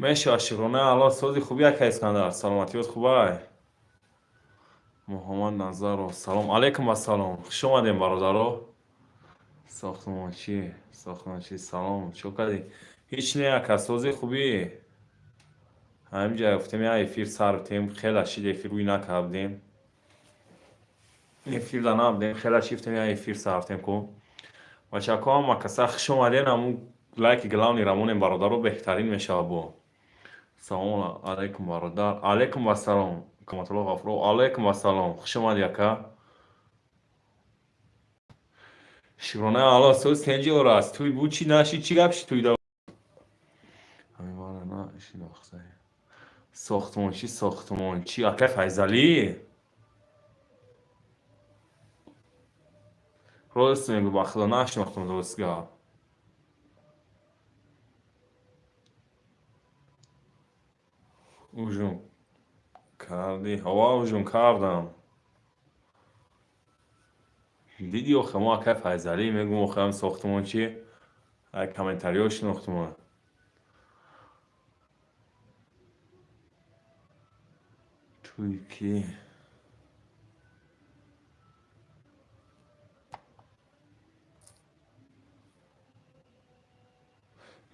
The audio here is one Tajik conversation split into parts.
Мешава, шукронаи Аллоҳ, сози хуби, ака Искандар, саломатиёт хубай? Муҳаммад Назаров, салом алейкум, ассалом, хуш омадем, бародаро. Сохтмончӣ, сохтмончӣ, салом, чо кардӣ? Ҳеҷ не, ака, сози хубӣ? Ҳаминҷа гуфтем, як эфир сар битем, хеле шид эфир рӯй накардем. Эфир да набудем, хеле шифтем, як эфир сар битем ку. Бачако, ҳама каса хуш омаден, ҳамун лайки главный рамонем, бародаро, беҳтарин мешава бо. Салом алейкум, бародар. Алейкум ассалом. Каматулло Ғафуров. Алейкум ассалом. Хуш омадӣ, ака. Шукронаи Аллоҳ, соз тенҷи ораст. Туй бу чӣ наши, чӣ гап ши туй да? Сохтмончӣ, сохтмончӣ, акай Файзалӣ? Рост мегӯ, ба худо нашинохтам, рост гап. Ужин кардӣ? Ҳава, ужин кардам. Дидӣ, охе, мо акай Файзалӣ мегӯм, охе, ҳам сохтмончӣ, ай комментариҳо шинохтум. Туй кӣ?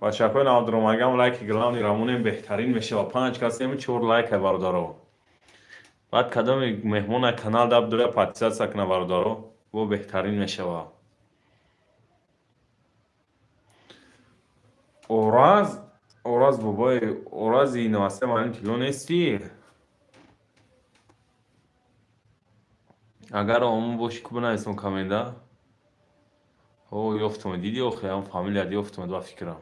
Бачакҳои навдуромагам, лайки главный рамонем, беҳтарин мешава. Панҷ касем, чор лайка, бародаро. Баъд кадоми меҳмона канал даб дура подписаться куна, бародаро, бо беҳтарин мешава. Ораз, Ораз бобои Орази Новасе маълум тилло нестӣ? Агар омон бошӣ, ку бинависам коммента. О, ёфтум, дидӣ, охе, ҳам фамилият ёфтум, ба фикрам.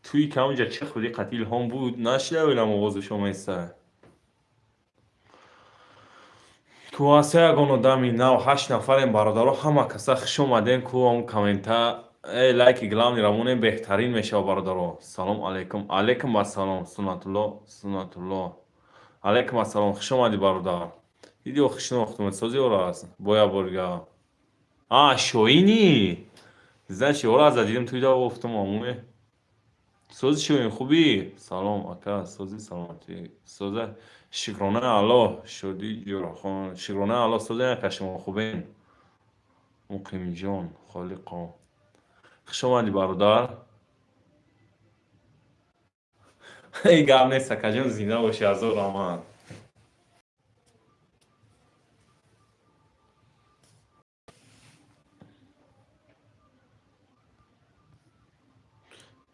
Туи ки ҳамунҷа чих будӣ, қати Илҳом буд, нашнавидам овозаш оместа. Ку ҳаста ягон одами нав, ҳашт нафарем, бародаро, ҳама каса хуш омадем, ку ҳамун коммента, эй, лайки главный рамонем, беҳтарин мешава, бародаро. Салом алейкум. Алейкум ассалом, Суннатулло, Суннатулло. Алейкум ассалом, хуш омадӣ, бародар. Дидӣ, охи, шинохтум, сози ора аст. Бо як бор дига. А, Шоинӣ? Значит, ора дидим туйда гуфтам омӯе. Сози, Шоин, хубӣ? Салом, ака, сози, саломатӣ. Соза, шукронаи Аллоҳ, шодӣ ҷӯрахон. Шукронаи Аллоҳ, сози, ака, шумо хубен? Муқимҷон, Холиқо. Хуш омадӣ, бародар. Эй, гап нест, акаҷон, зинда бошӣ, ҳазор раҳмат.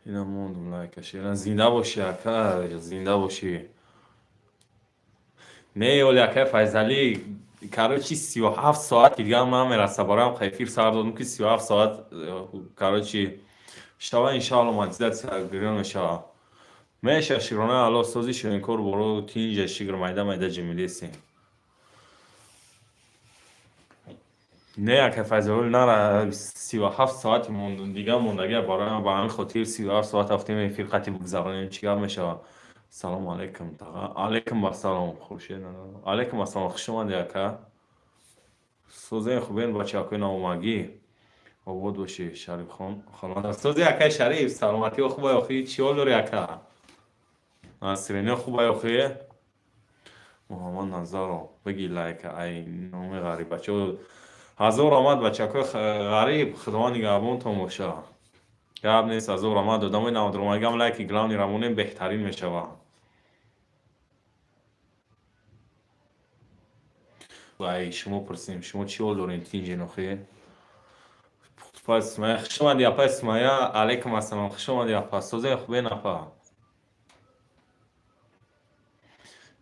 Инам мондум лайкаш. Зинда бошӣ, ака, зинда бошӣ. Не, оли акай Файзалӣ, короче, 37 соати дигар намераса, бароям эфир сар додам, ки 37 соат, короче, шава, иншаалло, монетизатсия гирён мешава. Меша, шукронаи Аллоҳ, сози, ширинкор боро, тинҷа, шикр, майда майда ҷимилесем. Не, акай Файзалӣ, нара, 37 соати дига мондагия бароям, ба ҳамин хотир 37 соат ҳафтем эфир қати бигзаронем, чӣ гап мешава. Салом алейкум, таға. Алейкум ассалом, Хуршед. Алейкум ассалом, хуш омадӣ, ака. Созен, хубен, бачакои навомагӣ? Обод бошӣ, Шарифхон. Сози, акай Шариф, саломатиҳо хубай, охи, чӣ ҳол дорӣ, ака? Насриниҳо хубай, охи? Муҳаммад Назаров, бигӣ лайка, ай номи ғариб, бачаҳо. Ҳазор омад, бачакои ғариб, худованд нигаҳбонтон боша. Гап нест, ҳазор омад, одамои навдуромагам, лайки главный рамонем, беҳтарин мешава. Ай шумо пурсем, шумо чӣ ҳол дорем, тинҷен, охи? Пухтупаз Сумая, хуш омадӣ, апай Сумая, алейкум ассалом, хуш омадӣ, апа. Созен, хубен, апа?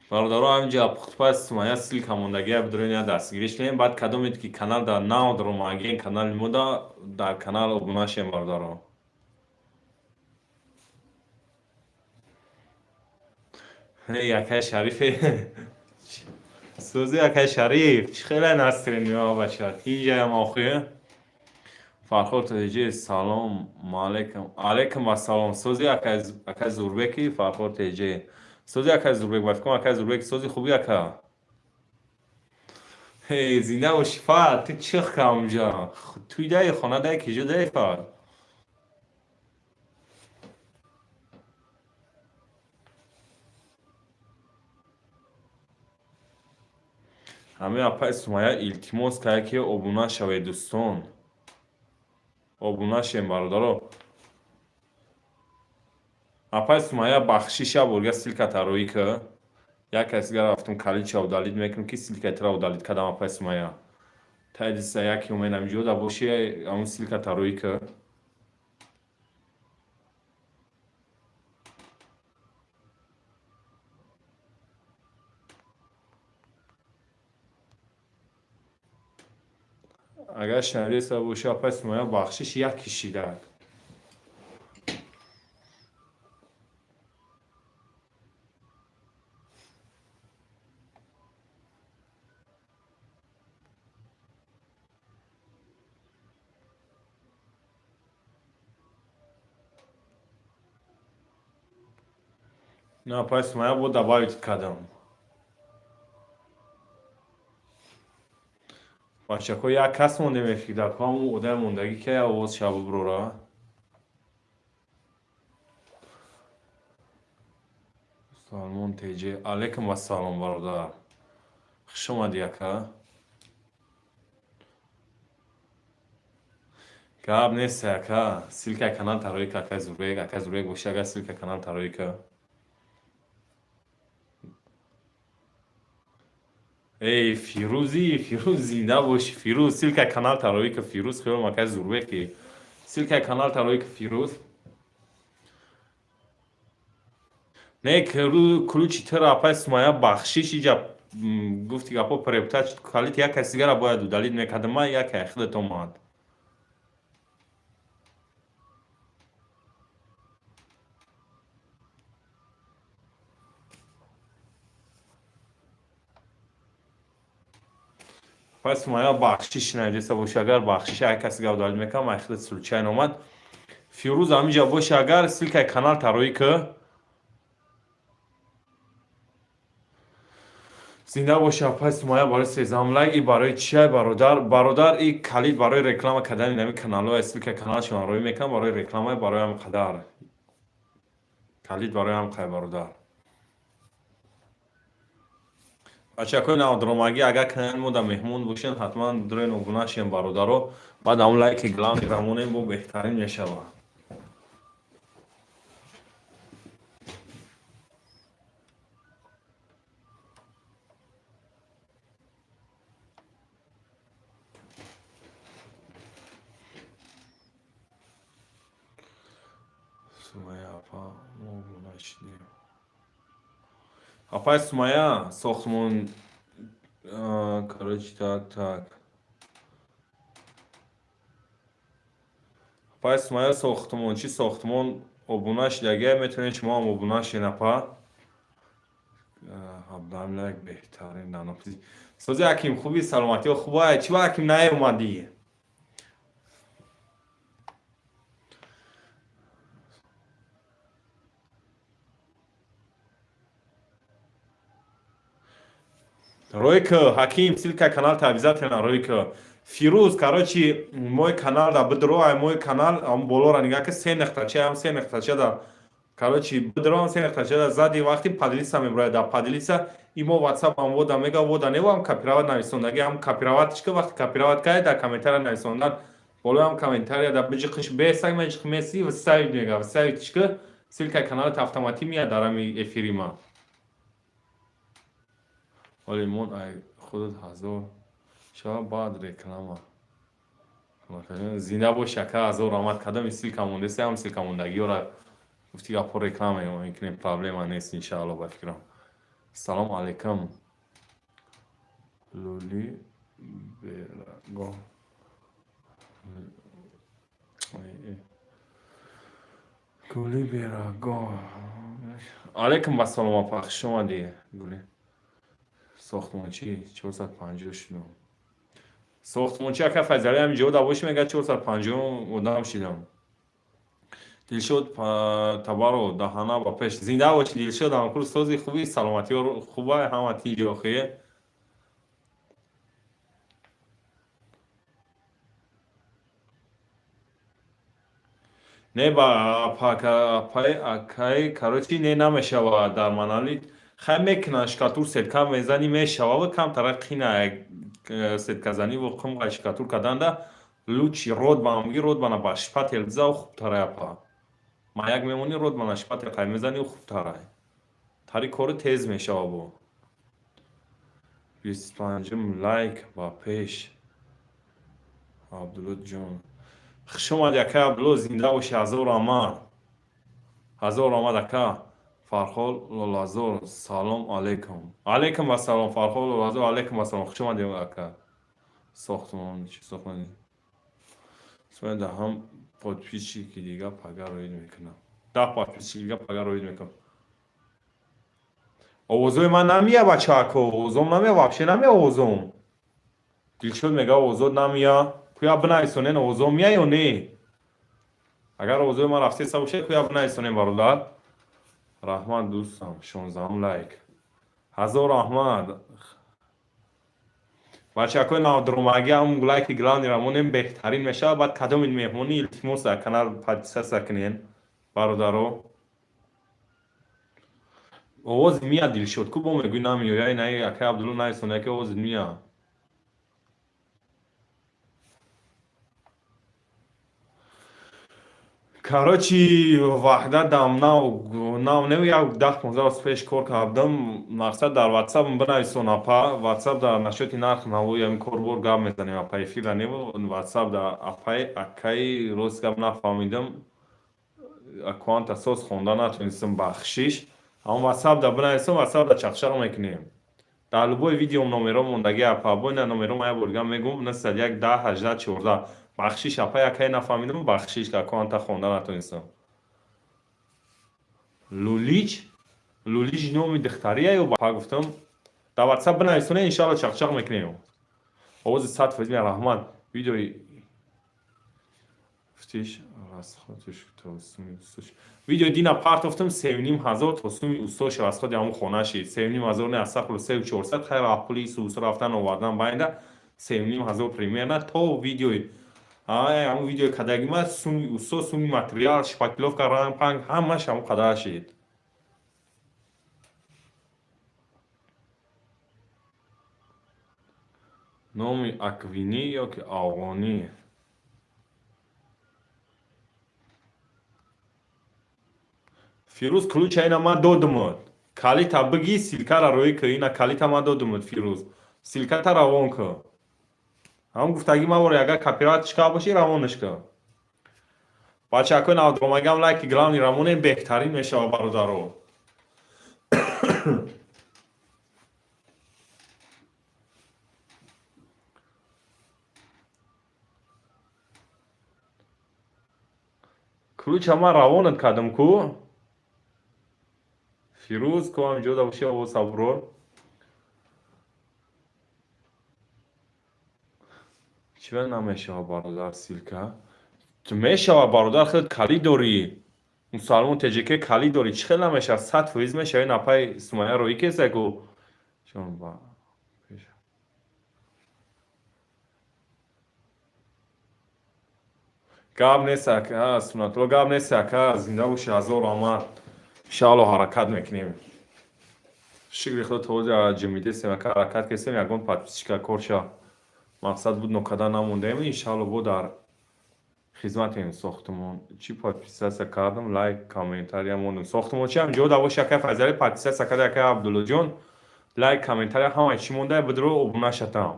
Бародаро, ҳаминҷа пухтупаз Сумая ссылка мондагия, бидурен, я дастгириш кунем. Баъд кадомед ки канал дар нав даромаген, канали мо дар канал обуна шем, бародаро. Акай Шарифе, сӯзи, акай Шариф, чӣ хеле настроение, бача, тинҷаям, охи? Фарход Теҷи, салом алейкум. Алейкум ассалом, сӯзи, акай Зурбеки, Фарход Теҷи. Сӯзи, акай Зурбек, ба фикрам, акай Зурбек, сӯзи, хуби, ака? Эй, зинда бошӣ, Фарҳад, ту чих ка онҷа? Туй даи, хона даи, киҷо даи, Фарҳад? Ҳамин апаи Сумайя илтимос кард, ки обуна шавед, дӯстон. Обуна шем, бародаро. Апаи Сумайя, бахшиш, як борга ссылка тароӣ ка. Як кас дигар рафтум, калидша удалить мекунам, ки ссылка тира удалить кардам, апаи Сумайя. Тайдиса яке умед ҳамиҷода боши, ҳамун ссылка тароӣ ка. Агар шунависта боши, апаи Сумайя, бахшиш, як кишидак. На, апаи Сумайя, бо добавить кардам. Бачако, як кас монде мефикр ку, ҳамун одами мондагӣ ки овоз шабу бирора. Салмон теҷе, алайкум ассалом, бародар. Хуш омадӣ, ака. Гап нест, ака. Ссылка канал тароӣ ка, акай Зурбек, акай Зурбек боши, агар ссылка канал тароӣ ка. Эй, Фирӯзи, Фирӯз, зинда боши, Фирӯз, ссылка канал тароӣ ка, Фирӯз, хиёлам акай Зурбеки. Ссылка канал тароӣ ка, Фирӯз. Не, ключи тира, апай Сумайя, бахшиш, иҷа гуфти гапо перептач калит як каси дигара бояд удалить мекардам, ман як худат омад. Апай Сумайя, бахшиш, нависта боши, агар бахшиш, як каси дигара удалить мекардам, ай худат случайно омад. Фирӯз ҳамиҷа боши, агар ссылкаи канал тароӣ ка. Зинда боши, апай Сумайя, барои 13 лайк. И барои чиай, бародар? Бародар, и калид барои реклама кардани нами каналҳо, ссылкаи каналашон роӣ мекунам барои реклама, барои ҳам қадар. Калид барои ҳам қай, бародар. Бачакои навдромагӣ, агар канали мо дар меҳмон бошен, ҳатман дурен обуна шем, бародаро. Баъд ҳамун лайки главный рамонем, бо беҳтарин мешавад. Сумайя апа, мо обуна шидем. Апай Сумайя, сохтмон, короче, так, так. Апай Сумайя, сохтмон, чи сохтмон обуна шидагия, метавонед шумо ҳам обуна шен, апа. 17 лайк, беҳтарин нанопизи. Сози Аким, хуби, саломатиҳо хуба? Чӣ ба Аким наомадӣ? Рой ка, Ҳаким, ссылка канал та обязательно рой ка. Фирӯз, короче, мой канал да бидро, ай мой канал, ам болора нигаҳ ка, се нуқтача, ам се нуқтача да, короче, бидро, ам се нуқтача да зади, вақти поделиться меброяд, да поделиться имо WhatsApp ам вода мега, вода нево, ам копировать нависондаги, ам копировать ка, вақти копировать кай, дар комментария нависондан, болои ам комментария да биҷиқиш бесак меҷиқ меси, вставить мега, вставить ка, ссылка каналат автоматӣ меяд дар ами эфири ма. Ҳоли мон ай худат ҳазор шава, баъд реклама. Зинда бош, ака, ҳазор раҳмат. Кадоми ссылка мондеса, ҳам ссылка мондагиёра гуфти гапҳо реклама мекунем, проблема нест, иншаалло, ба фикрам. Салому алайкум. Лули бераго. Гули бераго. Алайкум ассалом, апа, хуш омадӣ, Гули. Сохтмончӣ 450 шудам. Сохтмончӣ, ака Файзалӣ, ҳамин ҷо да боши, мега 450 одам шидам. Дилшод Табаро, даҳана ба пеш. Зинда боши, Дилшод, ҳамкур, сози, хуби, саломатиҳо хуба, ҳама тинҷи охие. Не, ба апаи акаи, короче, не, намешавад дар манали. Хай, мекунанд, штукатур сетка мезанӣ, мешава, камтара қина сетказаниву қумға штукатур карданда. Лучше ротбан мги, ротбана ба шпатель бизав, хубтарай, апа. Маяк мемонӣ, ротбана шпатель қай мезанӣ, хубтарай, тари кори тез мешава. Бо 25-ум лайк ба пеш. Абдуллоҷон, хуш омадӣ, акай Абдулло, зинда бошӣ, ҳазор раҳмат, ҳазор раҳмат, ака. Фарҳод Лолазор, салом алейкум. Алейкум ассалом, Фарҳод Лолазор, алейкум ассалом, хуш омадӣ, ака. Сохтмон чи сохтмон даҳам подписчики дига пага роид мекунам, 10 подписчики дига пага роид мекунам. Овозои ман намия, бачаако, овозом намия, вообще намия овозом. Дилшод мега, овозот намия. Куя бинависонен, овозом мия ё не? Агар овозои ман рафтеса бошад, куя бинависонен, бародар. Раҳмат, дӯстам, 16-ум лайк, ҳазор раҳмат. Бачакҳои навдуромагӣ, ҳам лайки главныйра монем, беҳтарин мешавад. Баъд кадомин меҳмонӣ, илтимос, дар канал подписаться кунен, бародаро. Овози мия, Дилшод, ку бо мегӯй намеояй? Най, акай Абдулло нависонда, ки овози мия. Короче, Ваҳдат дам нав нав не, як 10-15 рӯз пеш кор кардам. Мақсад, дар ватсап бинависон, апа, ватсап дар насчёти нарх навои ҳамин корбор гап мезанем, апа, эфира не, ватсап дар. Апай, акай, рост гап нафаҳмидам, аккаунта соз хонда натонистам, бахшиш. Ҳамон ватсап дар бинависон, ватсап дар чақчақ мекунем. Дар любой видеом номеро мондагӣ, апа, бо ина номеро ман як бор дигар мегӯм: 901 10 18 14. Бахшиш, апа, якай нафаҳмидам, бахшиш, аккаунта хонда натонистам. Лулич, Лулич номи духтария ё па? Гуфтам, дар ватсап бинависоне, иншалло чақчақ мекунем. Овози 100% мея, раҳмат. Видеои гуфтиш, расходиш то суми устош, видеои дина партофтам, 3500 то суми устош расходи ҳамун хона шид. 3500 не, астағфирулло, 3400. Хайр, пули усто рафтан овардан байнда 3500 примерно. То видеои ҳамун видеои кадагима, суми усто, суми материал, шпаклёвка, ранг панг, ҳамаш ҳамун қадар шид. Номи аквинӣ ё ки афғонӣ? Фирӯз, ключа ина ман додумуд, калита бигӣ, ссылкара рӯӣ кӣ. Ина калита ман додумуд, Фирӯз, ссылката равон кӣ. Ҳамн гуфтагӣ ман бори, агар копиратчика бошӣ, равонаш кӣ. Бачакҳои навдуромагиам лайки главный равоне, беҳтарин мешава, бародаро. Ключа ман равонат кардам ку, Фирӯз, ку ҳаминҷо да боши, овоз саброр. Чива намешава, бародар, ссылка мешава, бародар, хеле калид дорӣ, мусалмон теҷеке, калид дорӣ, чӣ хел намешава? 100% мешава. Ин апай Сумая роӣ кеса ку. Чон ба пеш. Гап нест, ака Сунатулло, гап нест, ака, зинда бошӣ, ҳазор раҳмат. Иншаалло, ҳаракат мекунем. Шукри худо, то ҷимидесем, ака, ҳаракат кесем, ягон подписчика корша мақсад буд, нокада намондаем, иншаалло, бо дар хизматем. Сохтумон чӣ подписаться кардам, лайк, комментария мондам. Сохтумон чи ҳам ҷо да боши, акай Файзали, подписаться карда, акай Абдуллоҷон, лайк, комментария, ҳамаи чӣ монда, бидро обуна шатам.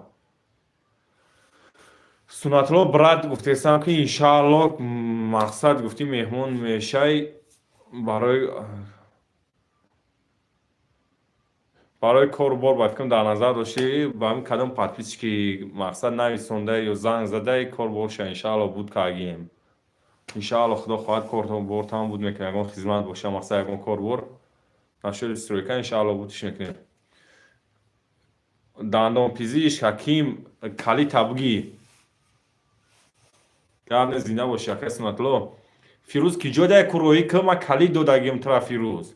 Сунатулло, брат, гуфтесам, ки иншаалло, мақсад, гуфтӣ меҳмон мешай, барои кору бор, ба фикрам, дар назар доштӣ. Ба ҳамин кадом подписчики мақсад нависонда ё занг задаи, кор боша, иншаалло, буд кардем. Иншаалло, худо хоҳад, кортам буд мекунем. Ягон хизмат боша, мақсад, ягон корбор нашуди стройка, иншаалло, будиш мекунем. Дандонпизишк ҳаким, калита бугӣ, гап не, зинда бошӣ, акай Сунатулло. Фирӯз, ки ҷо дая куроӣ ки ман калид додагим тура, Фирӯз?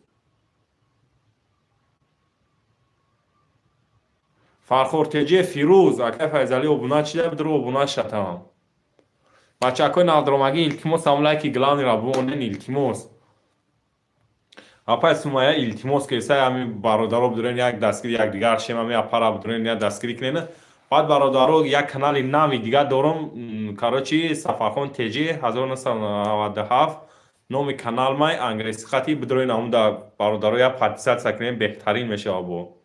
Фархортеҷе Фирӯз, акай Файзалӣ обуна чида, бидро обуна шатам. Бачакҳои навдуромагӣ, илтимос, ҳам лайки главныйра бимонен, илтимос. Апай Сумая, илтимос ки сай ҳами бародаро бидурен, як дастгири якдигар шем, ҳами апара бидурен, як дастгирӣ кунен. Баъд, бародаро, як канали нави дигар дорам, короче, Сафархон Теҷи 1997 номи канал май, англиси хати. Бидурен, ҳамуда, бародаро, як подписаться кунем, беҳтарин мешава. Бо